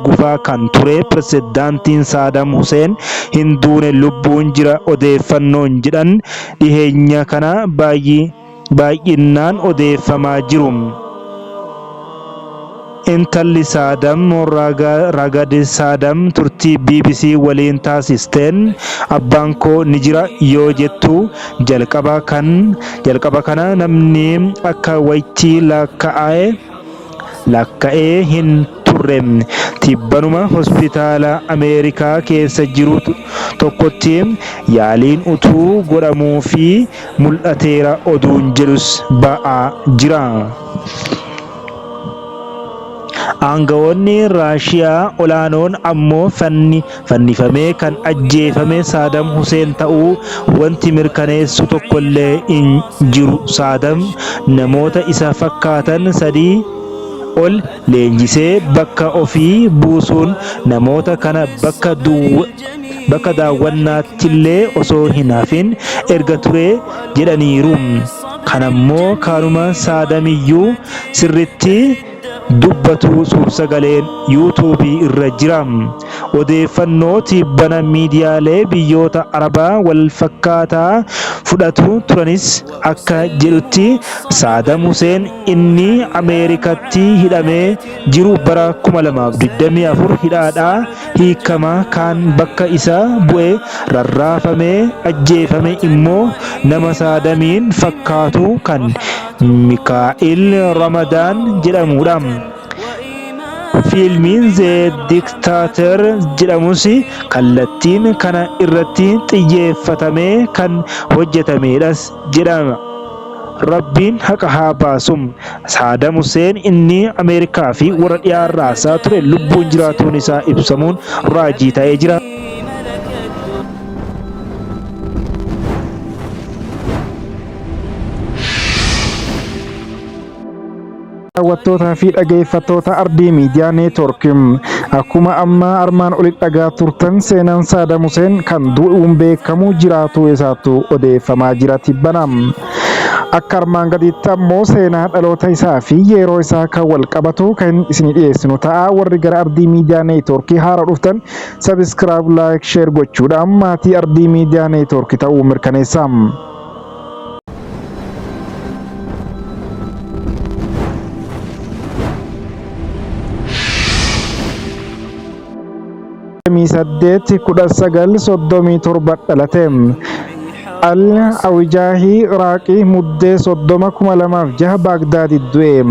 hurgufaa kan ture Pirezidaantiin Saadaam Huseen hin duune lubbuun jira odeeffannoon jedhan dhiheenya kana baay'innaan odeeffamaa jiru. Intalli Saadam Ragad Saadam turtii bbc waliin taasisteen abbaan koo ni jira yoo jettu jalqaba kan jalqaba kana namni akka waytii lakka'ee lakka'ee hin turre. Tibbanuma hospitaala Ameerikaa keessa jiru tokkotti yaaliin utuu godhamuufii mul'ateera oduun jedhus ba'aa jira. Aangawoonni Raashiyaa olaanoon ammoo fannifamee kan ajjeefame Saadam Huseen ta'uu wanti mirkaneessu tokkollee hin jiru. Saadam namoota isa fakkaatan 3 ol leenjisee bakka ofii buusuun namoota kana bakka daawwannaattillee osoo hin hafin erga ture jedhaniiru. Kanammoo kanuma Saadamiyyuu sirritti dubbatu suursagaleen Yuutuubii irra jira. Odeeffannoo tibbana miidiyaalee biyyoota Arabaa walfakkaataa fudhatu turanis akka jedhutti Saadam Huseen inni Ameerikatti hidhamee jiru bara 2024 hidhaadhaa hiikama kaan bakka isa bu'e rarraafamee ajjeefame immoo nama Saadamiin fakkaatu kan Mikaa'il Ramadaan jedhamudha. Fiilmiin The Dictator jedhamus kallattiin kana irratti xiyyeeffatamee kan hojjetamedhas jedhama. Rabbiin haqa haa baasu. Saadam Huseen inni Ameerikaa fi warra dhiyaa raasaa ture lubbuun jiraatuun isaa ibsamuun raajii ta'ee jira. Daawwattootaa fi dhageeffattoota Ardii Miidiyaa Neetwoork akkuma amma armaan olitti dhagaa turtan seenaan Saadam Huseen kan du'uun beekamu jiraatuu isaatu odeeffamaa jira tibbana. Akka armaan gadiitti ammoo seenaa dhaloota isaa fi yeroo isaa kan wal qabatu kan isin dhiyeessinu ta'a. Warri gara Ardii Miidiyaa Neetwoorkii haara dhuftan sabiskiraayib, laayik, sheer gochuudhaan maatii Ardii Miidiyaa Neetwoorkii ta'uu mirkaneessa. 8 1937 dhalate. Al Awijaahii Iraaqii Muddee 30 2006 Baagdaadi du'e.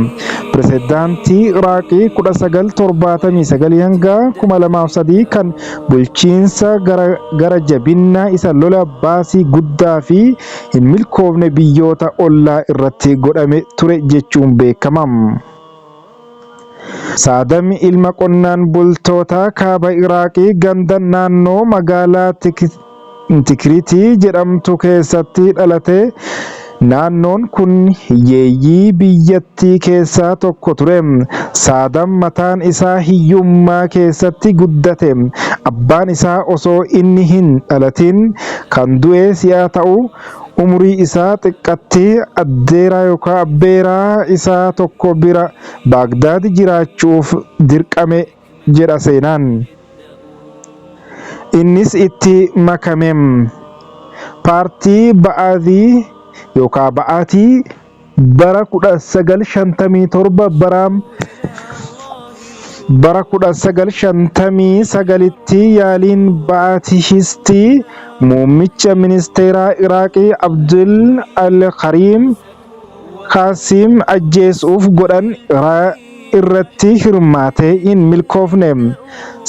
Pirezidaantii Iraaqii 1979 hanga 2003 kan bulchiinsa gara jabinnaa isa lola baasii guddaa fi hin milkoofne biyyoota ollaa irratti godhame ture jechuun beekama. Saadam ilma qonnaan bultootaa kaaba Iraaqii ganda naannoo magaalaa Tikritii jedhamtu keessatti dhalate. Naannoon kun hiyyeeyyii biyyattii keessaa tokko ture. Saadam mataan isaa hiyyummaa keessatti guddate. Abbaan isaa osoo inni hin dhalatin kan du'e si'a ta'u, umurii isaa xiqqatti addeeraa yookaan abbeeraa isaa tokko bira Baagdaad jiraachuuf dirqame jedha seenaan. Innis itti makame. Paartii Ba'aazii yookaan Ba'aatii bara 1957 bara bara 1959tti yaaliin Ba'aatihistii muummicha ministeeraa Iraaqii Abdul Al-Kariim Qaasim ajjeesuuf godhan irratti hirmaatee hin milkoofne.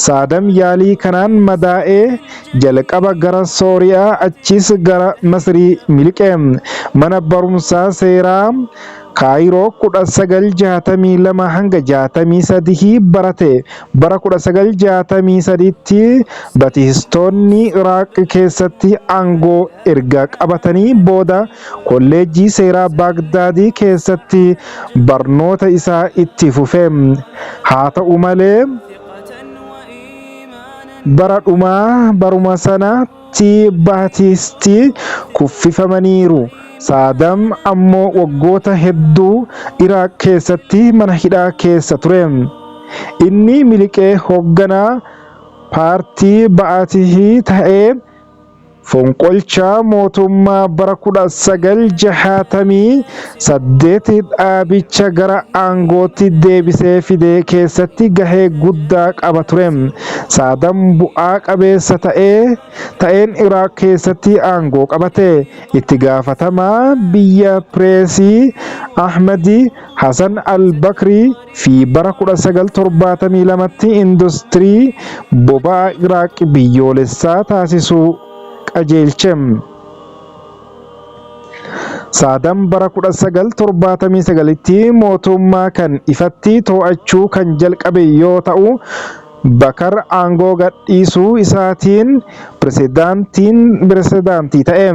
Saadam yaalii kanaan madaa'ee jalqaba gara Sooriyaa achiis gara Masrii miliqe. Mana barumsaa seeraa Kaayiroo 1962 hanga 63 barate. Bara 1963tti Batihistoonni Iraaq keessatti aangoo erga qabatanii booda Kolleejjii Seeraa Baagdaadii keessatti barnoota isaa itti fufe. Haa ta'u malee, bara dhumaa baruma sanatti Baatisti kuffifamaniiru. Saadaam ammoo waggoota hedduu Iraaq keessatti mana hidhaa keessa ture. Inni miliqee hoogganaa paartii Ba'aatihii ta'ee fonqolcha mootummaa bara 1968 dhaabicha gara aangootti deebisee fide keessatti gahee guddaa qaba ture. Saadaam bu'aa qabeessa ta'een Iraaq keessatti aangoo qabate. Itti gaafatamaa biyya pireesii Ahmad Hasan al-Bakrii fi bara 1972tti industirii boba'aa Iraaq biyyoolessaa taasisuu qajeelche. Saadaam bara 1979tti mootummaa kan ifatti to'achuu kan jalqabe yoo ta'u, Bakar aangoo gadhiisuu isaatiin pirezidaantii ta'e.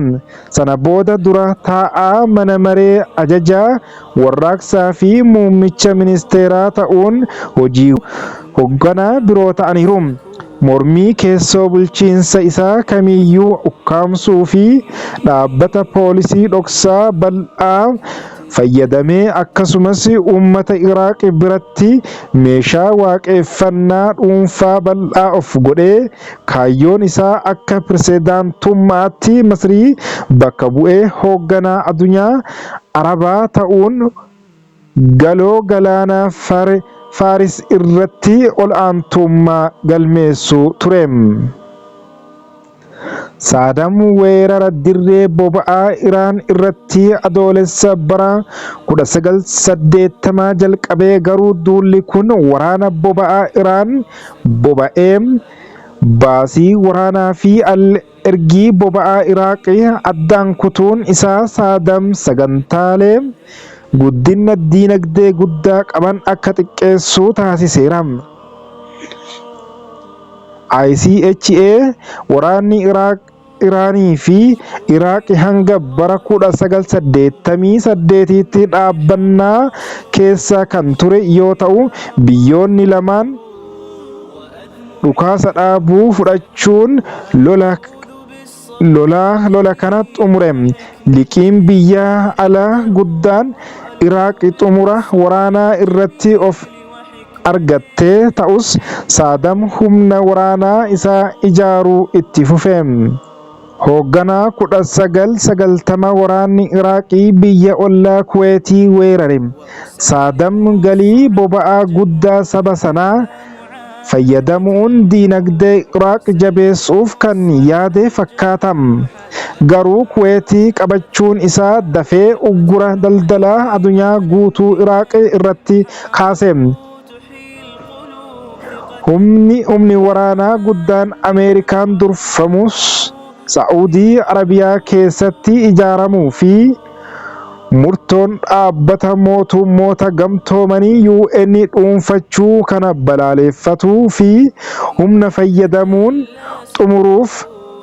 Sana booda dura taa'aa mana maree ajajaa warraaqsaa fi muummicha ministeeraa ta'uun hojii hogganaa biroo ta'aniiru. Mormii keessoo bulchiinsa isaa kamiyyuu ukkaamsuu fi dhaabbata poolisii dhoksaa bal'aa fayyadamee akkasumas uummata Iraaq biratti meeshaa waaqeffannaa dhuunfaa bal'aa of godhee kaayyoon isaa akka pirezidaantummaatti Masrii bakka bu'ee hoogganaa addunyaa Arabaa ta'uun galoo galaana Faaris irratti ol aantummaa galmeessuu ture. Saadaam weerara dirree boba'aa Iraan irratti Adoolessa bara 1980 jalqabee garuu duulli kun waraana boba'aa Iraan boba'ee baasii waraanaa fi al ergii boba'aa Iraaq addaan kutuun isaa Saadaam sagantaalee guddina diinagdee guddaa qaban akka xiqqeessu taasiseera. ICHA waraanni Iraaq Iraanii fi Iraaq hanga bara 1988tti dhaabbannaa keessa kan ture yoo ta'u, biyyoonni lamaan dhukaasa dhaabuu fudhachuun lola lola kana xumure. Liqiin biyya alaa guddaan Iraaq xumura waraanaa irratti of argatte ta'us, Saadaam humna waraanaa isaa ijaaruu itti fufe. Hoogganaa 1990 waraanni Iraaqii biyya ollaa Kuweetii weerare. Saadaam galii boba'aa guddaa saba sanaa fayyadamuun diinagdee Iraaq jabeessuuf kan yaade fakkaata. Garuu Kuweetii qabachuun isaa dafee uggura daldalaa adunyaa guutuu Iraaq irratti kaase. Humni waraanaa guddaan Ameerikaan durfamus Sa'uudii Arabiyaa keessatti ijaaramuu fi murtoon dhaabbata mootummoota gamtoomanii UN dhuunfachuu kana balaaleffatuu fi humna fayyadamuun xumuruuf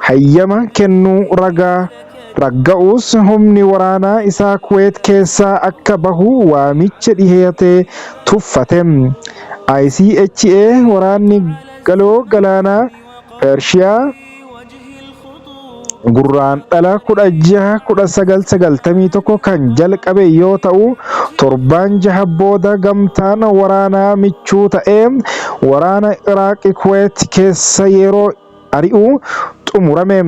hayyama kennuu ragaa ragga'us humni waraanaa isaa Kuweet keessaa akka bahu waamicha dhiheete tuffate. ICHA waraanni galoo galaanaa Pershiyaa Gurraandhala 16, 1991 kan jalqabe yoo ta'u, torbaan jaha booda gamtaan waraanaa michuu ta'ee waraana Iraaq Kuweet keessa yeroo ari'u xumurame.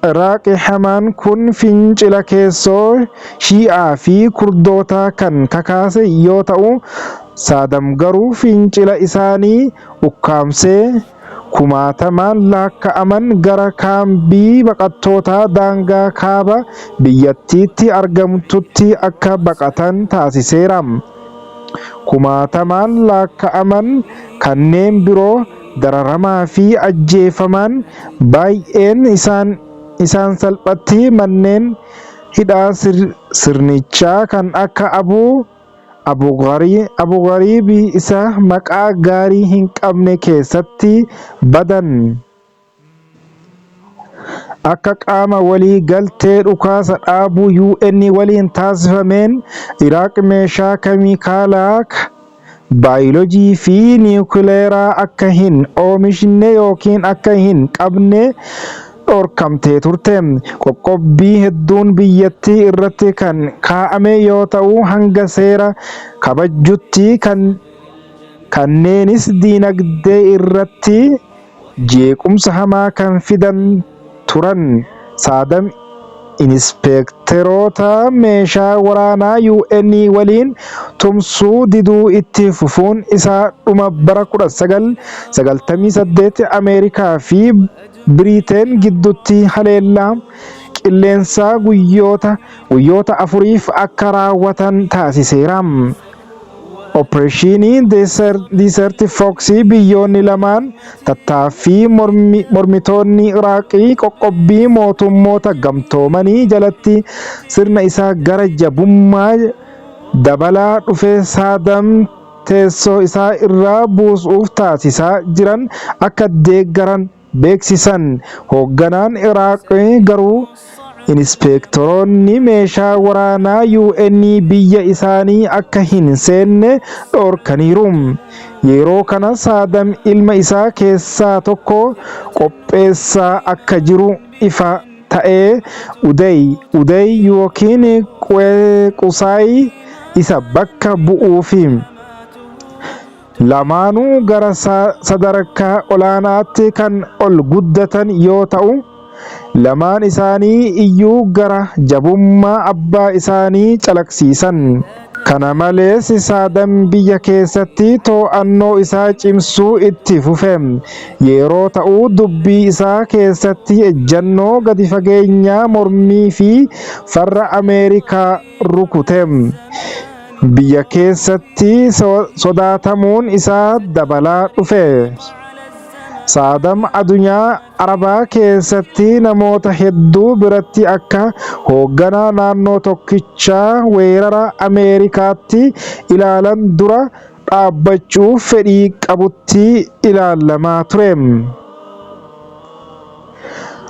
Iraaq hamaan kun fincila keessoo Shii'aa fi Kurdootaa kan kakaase yoo ta'u, Saadaam garuu fincila isaanii ukkaamsee kumaatamaan laakka'aman gara kaambii baqattootaa daangaa kaaba biyyattiitti argamtutti akka baqatan taasiseera. Kumaatamaan laakka'aman kanneen biroo dararamaa fi ajjeefaman baay'een isaan salphatti manneen hidhaa sirnichaa kan akka Abuu Abu Ghariib isa maqaa gaarii hin qabne keessatti badan. Akka qaama walii galtee dhukaasa dhaabuu UN waliin taasifameen Iraaq meeshaa keemikaalaa, baayolojii fi niwukileeraa akka hin oomishne yookiin akka hin qabne dhorkamtee turte. Qoqqobbii hedduun biyyattii irratti kan kaa'ame yoo ta'u hanga seera kabajjutti kan Kanneenis diinagdee irratti jeequmsa hamaa kan fidan turan. Saadam inispeekteroota meeshaa waraanaa UN waliin tumsuu diduu itti fufuun isaa dhuma bara 1998 Ameerikaa fi Biriteen gidduutti haleellaa qilleensaa guyyoota afuriif akka raawwatan taasiseera. Oppireeshinii Desert Fox biyyoonni lamaan tattaaffii mormitoonni Iraaqii qoqqobbii mootummoota gamtoomanii jalatti sirna isaa gara jabummaa dabalaa dhufe Saadaam teessoo isaa irraa buusuuf taasisaa jiran akka deeggaran beeksisan. Hoogganaan Iraaq garuu inispeektoroonni meeshaa waraanaa UN biyya isaanii akka hin seenne dhorkaniiru. Yeroo kana Saadam ilma isaa keessaa tokko qopheessaa akka jiru ifa ta'ee Uday yookiin Qusaay isa bakka bu'uufi. Lamaanuu gara sadarkaa olaanaatti kan ol guddatan yoo ta'u, lamaan isaanii iyyuu gara jabummaa abbaa isaanii calaqsiisan. Kana malees Saadam biyya keessatti to'annoo isaa cimsuu itti fufe yeroo ta'u, dubbii isaa keessatti ejjannoo gadi fageenyaa mormii fi farra Ameerikaa rukute. Biyya keessatti sodaatamuun isaa dabalaa dhufe. Saadam addunyaa Arabaa keessatti namoota hedduu biratti akka hoogganaa naannoo tokkichaa weerara Ameerikaatti ilaalan dura dhaabbachuuf fedhii qabutti ilaalamaa ture.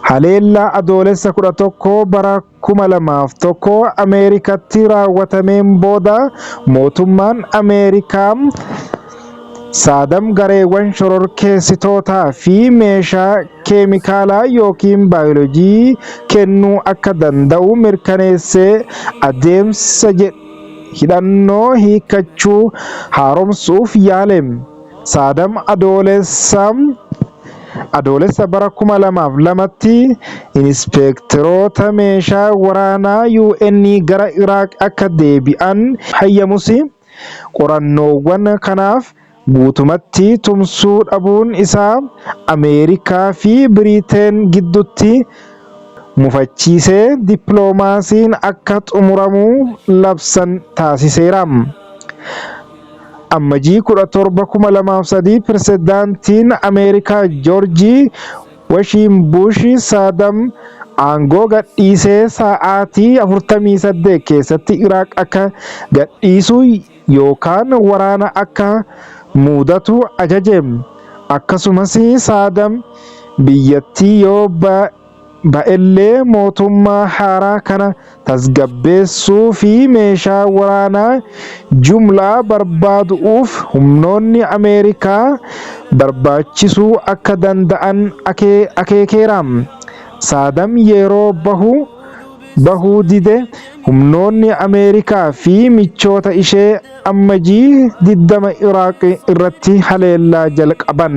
Haleellaa Adoolessa 11 bara 2001 Ameerikatti raawwatameen booda mootummaan Ameerikaa Saadam gareewwan shororkeessitootaa fi meeshaa keemikaalaa yookiin baayoloojii kennuu akka danda'u mirkaneessee adeemsa hidhannoo hiikkachuu haaromsuuf yaale. Saadam Adoolessa bara 2002tti inispeekteroota meeshaa waraanaa UN gara Iraaq akka deebi'an hayyamus, qorannoowwan kanaaf guutumatti tumsuu dhabuun isaa Ameerikaa fi Biriteen gidduutti mufachiisee dippiloomaasiin akka xumuramu labsan taasiseera. Ammajii 17, 2003 Pirezidaantiin Ameerikaa Joorji Washiin Bush Saadam aangoo gadhiisee sa'aatii 48 keessatti Iraaq akka gadhiisu yookaan waraana akka mudatu ajaje. Akkasumas Saadam biyyattii yoo ba'ellee mootummaa haaraa kana tasgabbeessuu fi meeshaa waraanaa jumlaa barbaaduuf humnoonni Ameerikaa barbaachisuu akka danda'an akeekeera. Saadam yeroo bahuu dide humnoonni Ameerikaa fi michoota ishee Ammajii 20 Iraaq irratti haleellaa jalqaban.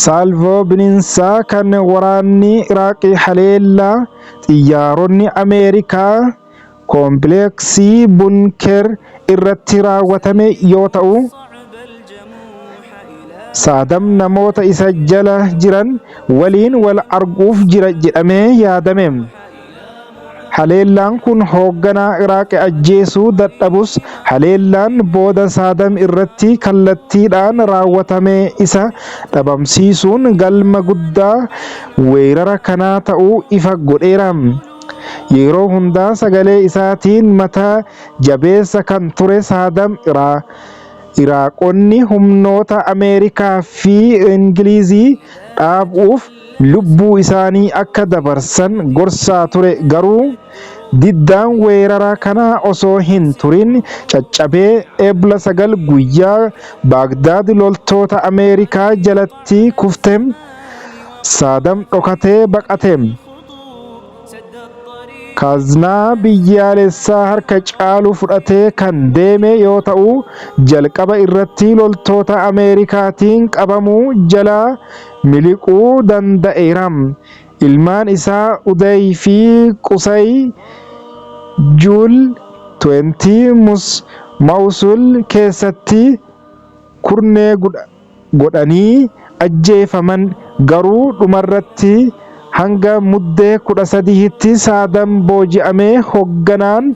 Saalvoo bineensaa kan waraanni Iraaq haleellaa xiyyaaronni Ameerikaa koompileeksii Bunker irratti raawwatame yoo ta'u, Saadam namoota isa jala jiran waliin wal arguuf jira jedhamee yaadame. Haleellaan kun hoogganaa Iraaq ajjeesuu dadhabus haleellaan booda Saadam irratti kallattiidhaan raawwatame isa dhabamsiisuun galma guddaa weerara kanaa ta'uu ifa godheera. Yeroo hundaa sagalee isaatiin mataa jabeessa kan ture Saadam Iraaqonni humnoota Ameerikaa fi Ingilizii dhaabuuf lubbuu isaanii akka dabarsan gorsaa ture garuu diddaan weerara kanaa osoo hin turin caccabee Ebla 9 guyyaa Baagdaad loltoota Ameerikaa jalatti kufte Saadam dhokatee baqate. Kaaznaa biyyaalessaa harka caalu fudhatee kan deeme yoo ta'u, jalqaba irratti loltoota Ameerikaatiin qabamuu jalaa miliquu danda'eera. Ilmaan isaa Uday fi Qusay Jul 20 Mawusul keessatti kurnee godhanii ajjeefaman garuu dhumarratti hanga Muddee 13tti Saadam booji'amee hoogganaan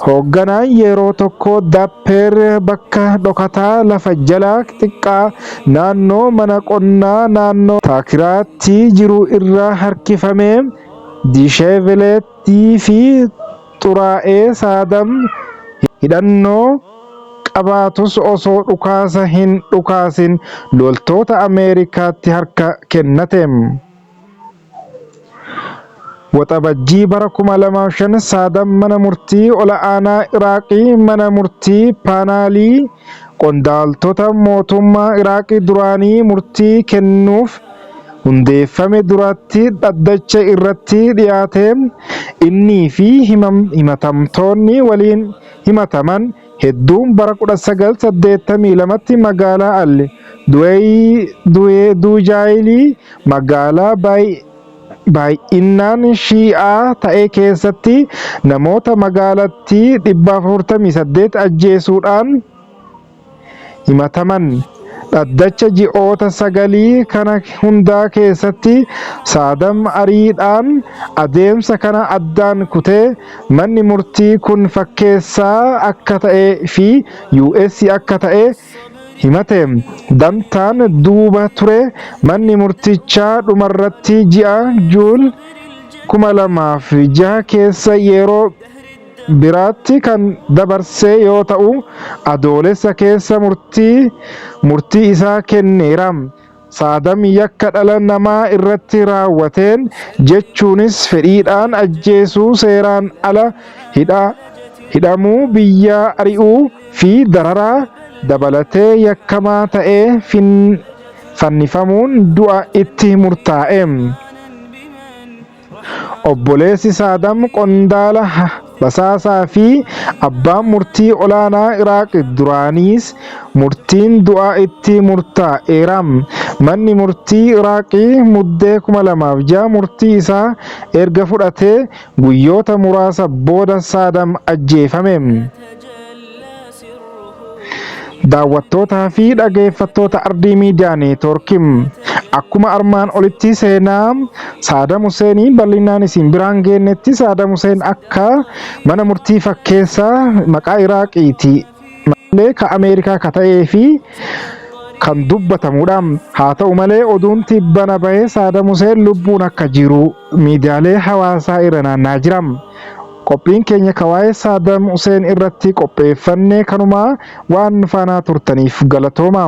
Hoogganaan yeroo tokko Dapper bakka dhokataa lafa jalaa xiqqaa naannoo mana qonnaa naannoo Taakiraatti jiru irra harkifamee disheveledii fi xuraa'ee Saadam hidhannoo qabaatus osoo dhukaasa hin dhukaasin loltoota Ameerikaatti harka kennate. Waxabajjii bara 2005 Saadam mana murtii ol'aanaa Iraaqii mana murtii paanaalii qondaaltota mootummaa Iraaqii duraanii murtii kennuuf hundeeffame duratti dhaddacha irratti dhiyaate. Innii fi himatamtoonni waliin himataman hedduun bara 1982tti magaalaa Al Dujaayilii magaalaa baay'inaan Shii'aa ta'e keessatti namoota magaalattii 448 ajjeesuudhaan himataman. Dhaddacha ji'oota sagalii kana hundaa keessatti Saadam ariidhaan adeemsa kana addaan kutee manni murtii kun fakkeessaa akka ta'ee fi US akka ta'e himate. Dantaan duuba ture manni murtichaa dhumarratti ji'a Juul 2006 keessa yeroo biraatti kan dabarse yoo ta'u, Adoolessa keessa murtii isaa kenneera. Saadam yakka dhala namaa irratti raawwateen jechuunis fedhiidhaan ajjeesuu, seeraan ala hidhamuu, biyyaa ari'uu fi dararaa dabalatee yakkamaa ta'ee fannifamuun du'a itti murtaa'e. Obboleessi Saadam qondaala basaasaa fi abbaan murtii olaanaa Iraaq duraaniis murtiin du'aa itti murtaa'eera. Manni murtii Iraaqii Muddee 2006 murtii isaa erga fudhatee guyyoota muraasa booda Saadam ajjeefame. Daawwattootaa fi dhageeffattoota Ardii Miidiyaa Neetwoorki, akkuma armaan olitti seenaa Saadam Huseenii bal'inaan isin biraan geennetti, Saadam Huseen akka mana murtii fakkeessaa maqaa Iraaqiiti malee ka Ameerikaa ka ta'ee fi kan dubbatamudha. Haa ta'u malee oduun tibbana bahee Saadam Huseen lubbuun akka jiru miidiyaalee hawaasaa irra naannaa jira. Qophiin keenya ka waa'ee Saadam Huseen irratti qopheeffanne kanumaa, waan nu faanaa turtaniif galatooma.